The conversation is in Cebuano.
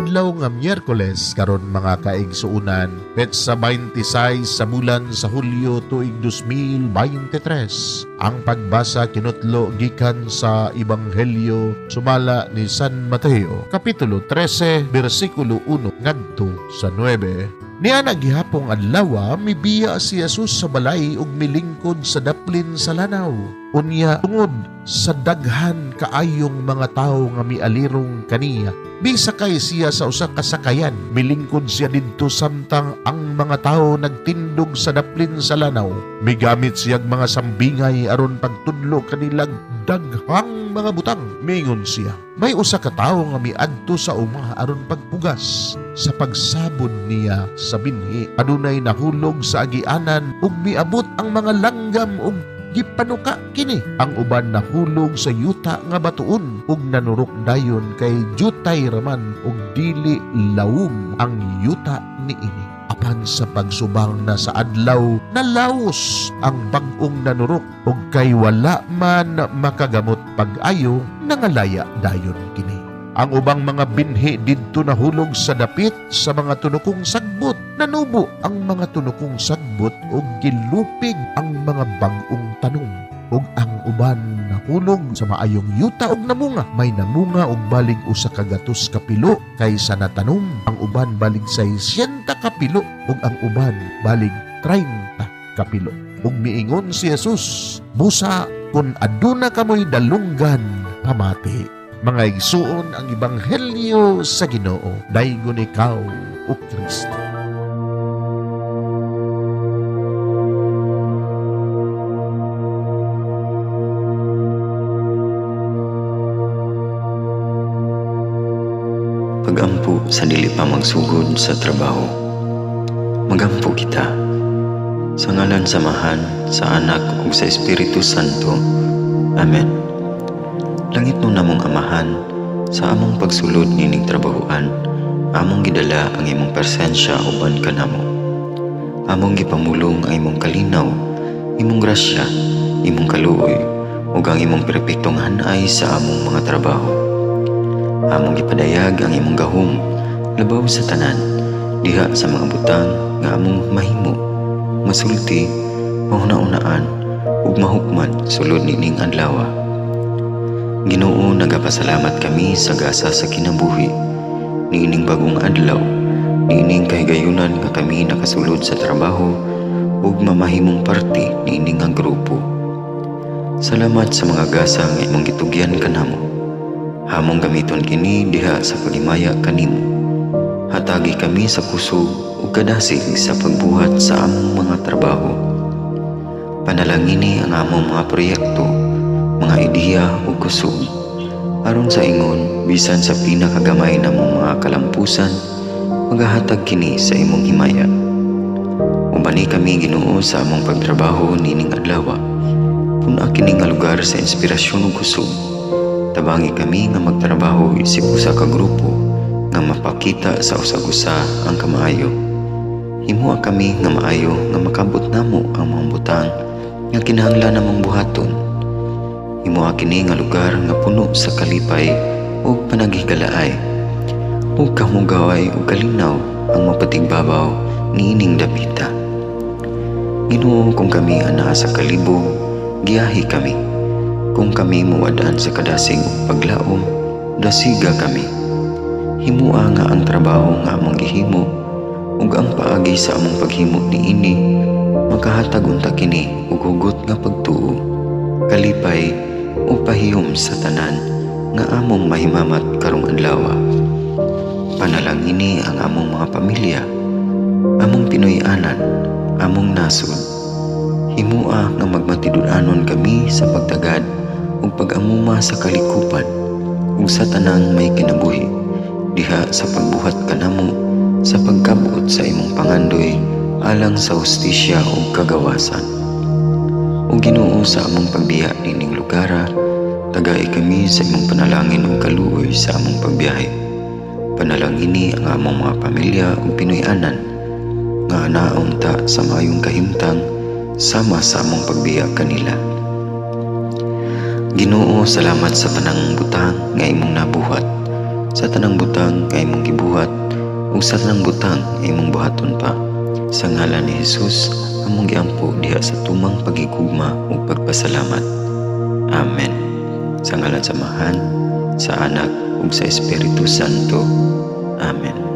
Adlaw nga Miyerkules karon, mga kaigsuunan, petsa 26 sa bulan sa Hulyo, tuig 2023. Ang pagbasa kinutlo gikan sa Ebanghelyo sumala ni San Mateo, Kapitulo 13, bersikulo 1 ngadto sa 9. Niana gihapong adlaw, mibiya si Jesus sa balay ug milingkod sa daplin sa lanaw. Unya tungod sa daghan kaayong mga tawo nga mialirong kaniya, misakay siya sa usa ka sakayan. Milingkod siya didto samtang ang mga tawo nagtindog sa daplin sa lanaw. Migamit siyag mga sambingay aron pagtudlo kanilang daghang mga butang. Mingon siya, "May usa ka tawo nga miadto sa uma aron pagpugas. Sa pagsabod niya sa binhi, adunay nahulog sa agianan ug miabot ang mga langgam ug gipanuka kini. Ang uban nahulog sa yuta nga batuon ug nanurok dayon kay jutay raman ug dili lawom ang yuta niini. Apan sa pagsubang na sa adlaw, nalawos ang bag-ong nanurok ug kay wala man makagamot pag-ayo, nangalaya dayon kini. Ang ubang mga binhi didto nahulog sa dapit sa mga tunokong sagbot. Nanubo ang mga tunokong sagbot ug gilupig ang mga bag-ong tanom. Ug ang uban nahulog sa maayong yuta ug namunga. May namunga og balig 100 ka pilo kaysa natanom. Ang uban balig 600 ka pilo ug ang uban balig 30 ka pilo." Ug miingon si Jesus, "Busa kung aduna kamoy dalunggan, pamati." Mga igsuon, ang ebanghelyo sa Ginoo. Daygon ikaw, o Kristo. Pagampo sa dili pa magsugod sa trabaho. Magampo kita. Sa ngalan sa Amahan, sa Anak ug sa Espiritu Santo. Amen. Langitnon namong Amahan, sa among pagsulod nining trabahoan, among gidala ang imong presensya uban kanamo. Among gipamulong ang imong kalinaw, imong grasya, imong kaluoy, ug ang imong perpektong hanay sa among mga trabaho. Among gipadayag ang imong gahom labaw sa tanan diha sa mga butang nga among mahimo, masulti, mahuna-unaan ug mahukman sulod nining adlaw. Ginoo, nagapasalamat kami sa gasa sa kinabuhi niining bagong adlaw, niining kahigayunan nga kami nakasulod sa trabaho ug mamahimong parte niini nga grupo. Salamat sa mga gasa nga imong gitugyan kanamo. Among gamiton kini diha sa paghimaya kanimo. Hatagi kami sa kusog ug kadasig sa pagbuhat sa among mga trabaho. Panalangini ang among mga proyekto, mga ideya ug kusog, aron sa ingon bisan sa pinakagamay namong mga kalampusan, magahatag kini sa imong himaya. Ubani kami, Ginoo, sa among pagtrabaho nining adlaw. Pun-a kini nga lugar sa inspirasyon ug kusog. Tabangi kami nga magtrabaho isip usa ka grupo nga mapakita sa usag-usa ang kamaayo. Himoa kami nga maayo nga makabot namo ang mga butang nga kinahanglan namong buhaton. Himoa kini nga lugar nga puno sa kalipay ug panaghigalaay, ug kamugaway ug kalinaw ang mapatigbabaw niining dapita. Ginoo, kung kami anaa sa kalibog, giyahi kami. Kung kami muwad-an sa kadasig ug paglaom, dasiga kami. Himoa nga ang trabaho nga among gihimo ug ang paagi sa among paghimo niini makahatag unta kini og hugot nga pagtuo, kalipay ug pahiyom sa tanan nga among mahimamat karong adlaw. Panalangini ang among mga pamilya, among Pinoy-anan, among nasod. Himoa nga magmatinud-anon kami sa pagtagad ug pag-amuma sa kalikupan ug sa tanang may kinabuhi diha sa pagbuhat kanamo sa pagkabot sa imong pangandoy alang sa hustisya ug kagawasan. O Ginoo, sa among pagbiya nining lugara, tagai kami sa imong panalangin ug kaluoy sa among pagbiyahe. Panalangini ang among mga pamilya ug Pinoy-anan nga anaon ta sa maayong kahimtang sama sa among pagbiya kanila. Ginoo, salamat sa tanang butang nga imong nabuhat. Sa tanang butang nga imong gibuhat ug sa tanang butang nga imong buhaton pa. Sa ngalan ni Jesus, among giampo diha sa tumang pagigugma ug pagpasalamat. Amen. Sa ngalan sa Amahan, sa Anak ug sa Espiritu Santo. Amen.